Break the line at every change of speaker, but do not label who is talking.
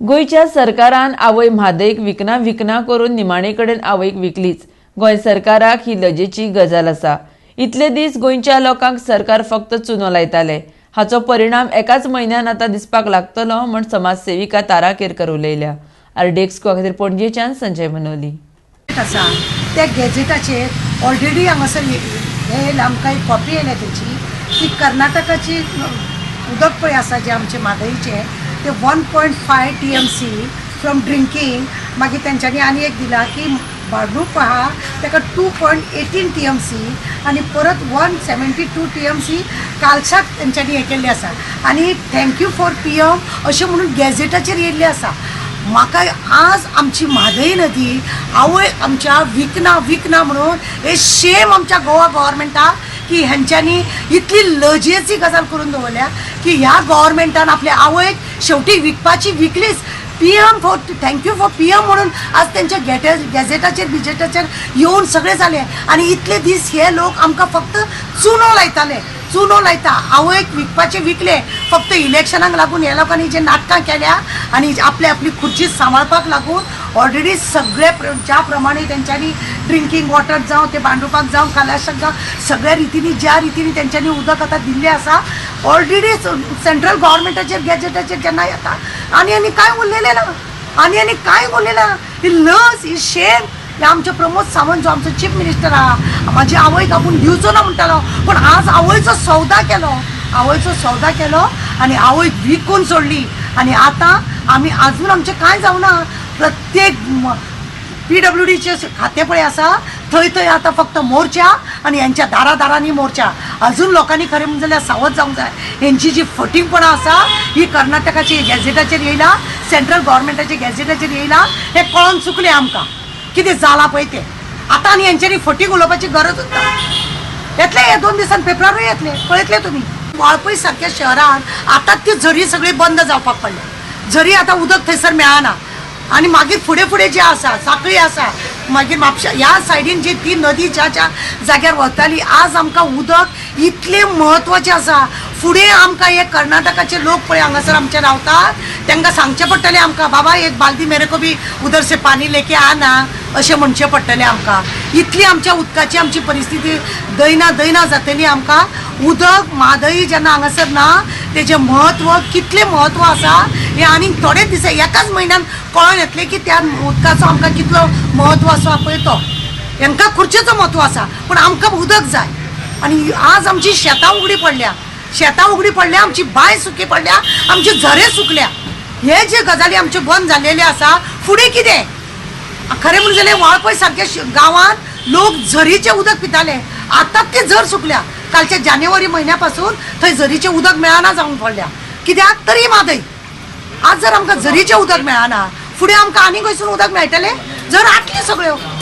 गोंयच्या सरकारान आवय म्हादयक विकना विकना करून निमाणे कडेन आवयक विकलीच. गोंय सरकाराक ही लजेची गजाल आसा. इतले दीस गोंयच्या लोकांक सरकार फक्त चुनो लायताले. हाचो परिणाम एकाच म्हयन्यान आतां दिसपाक लागतलो म्हण समाजसेविका तारा केरकर उलयल्या. आरडीएक्स खातीर पणजेच्यान संजय मनोली.
आसा त्या गॅझेटाचेर ऑलरेडी हांगासर हे आमकां एक कॉपी येयल्या तेची की कर्नाटकाची उदक पळय आसा जें आमचें म्हादयचें ते 1.5 TMC from drinking. मागीर तेंच्यांनी आनी एक दिला की भांडूप आहा ताका 2.18 TMC आनी परत 172 TMC कालसाक तेंच्यांनी हें केल्लें आसा आनी thank you for PM अशें म्हणून गॅझेटाचेर येयल्लें आसा. म्हाका आज आमची म्हादय नदी आवय आमच्या विकना विकना म्हणून हे शेम आमच्या गोवा गव्हर्मेंटाक की हेंच्यांनी इतली लजेची गजाल करून दवरल्या की ह्या गव्हर्मेंटान आपल्या आवयक शेवटी विकपाची विकलीच. PM for thank you for PM म्हणून आज तेंच्या गॅझेटाचेर बिजेटाचेर येवन सगळें जालें आनी इतले दीस हे लोक आमकां फक्त चुनो लायताले, चुनो लायता आवयक विकपाचे विकले. फक्त इलेक्शनाक लागून ह्या लोकांनी जे नाटकां केल्या आनी आपली आपली खुर्ची सांबाळपाक लागून ऑलरेडी सगळे ज्या प्रमाणे तेंच्यांनी ड्रिंकींग वॉटर जावं ते भांडुपाक जावं कालाशाक जावं सगळ्या रितींनी ज्या रितींनी तेंच्यांनी उदक आतां दिल्लें आसा ऑलरेडी सेंट्रल गव्हर्मेंटाचेर गॅजेटाचेर जेन्ना येता आनी आनी कांय उरलेलें ना, आनी आनी कांय उरलें ना. ही लज, ही शेम. हे आमचे प्रमोद सावंत जो आमचो चीफ मिनिस्टर आहा म्हाजी आवयक आपूण दिवचो ना म्हणटालो पूण आज आवयचो सौदा केलो, आवयचो सौदा केलो आनी आवयक विकून सोडली. आनी आतां आमी आजून आमचें कांय जावना. प्रत्येक PWDचे खातें पळय आसा थंय थंय आतां फक्त मोर्चा आनी हेंच्या दारा दारांनी मोर्चा. अजून लोकांनी खरें म्हणून जाल्यार सावध जावंक जाय. हेंची जी फटींगपणां आसा ही कर्नाटकाची गॅझेटाचेर येयला, सेंट्रल गव्हर्मेंटाच्या गॅझेटाचेर येयला, हें कळोन चुकलें आमकां कितें जालां पळय तें. आतां आनी हेंच्यांनी फटींग उलोवपाची गरजूच ना. येतले हे 2 दिसान पेपरारूय येतले, पळयतले तुमी. वाळपय सारक्या शहरान आतां ती झरी सगळी बंद जावपाक पडल्या. झरी आतां उदक थंयसर मेळना आनी मागीर फुडें फुडें जें आसा सांखळी आसा मागीर म्हापशा ह्या सायडीन जी ती नदी ज्या ज्या जाग्यार वताली आज आमकां उदक इतलें म्हत्वाचें आसा. फुडें आमकां हे कर्नाटकाचे लोक पळय हांगासर आमचे रावतात तांकां सांगचें पडटलें आमकां, बाबा एक बाल्दी मेरे को भी उधर से पानी लेके आना अशें म्हणचें पडटलें आमकां. इतली आमच्या उदकाची आमची परिस्थिती दैना दैना जातली. आमकां उदक म्हादय जेन्ना हांगासर ना तेजें म्हत्व कितलें म्हत्व आसा हें आनीक थोडे दीस एकाच म्हयन्यान कळोन येतलें की त्या उदकाचो आमकां कितलो म्हत्व आसा पळय तो. हेंकां खुर्चेचो म्हत्व आसा पूण आमकां उदक जाय. आनी आज आमची शेतां उगडी पडल्या, शेतां उगडी पडल्या, आमची बांय सुकी पडल्या, आमचे झरे सुकल्या. हे जे गजाली आमच्यो बंद जाल्लेले आसा फुडें कितें खरें म्हणून जाल्यार वाळपय सारक्या गांवांत लोक झरीचें उदक पिताले, आतां ती झर सुकल्या. कालच्या जानेवारी म्हयन्या पासून थंय झरीचें उदक मेळना जावन पडल्या. कित्याक तरी म्हादय. आज जर आमकां झरीचें उदक मेळना फुडें आमकां आनी खंयसून उदक मेळटलें? झर आटली सगळ्यो.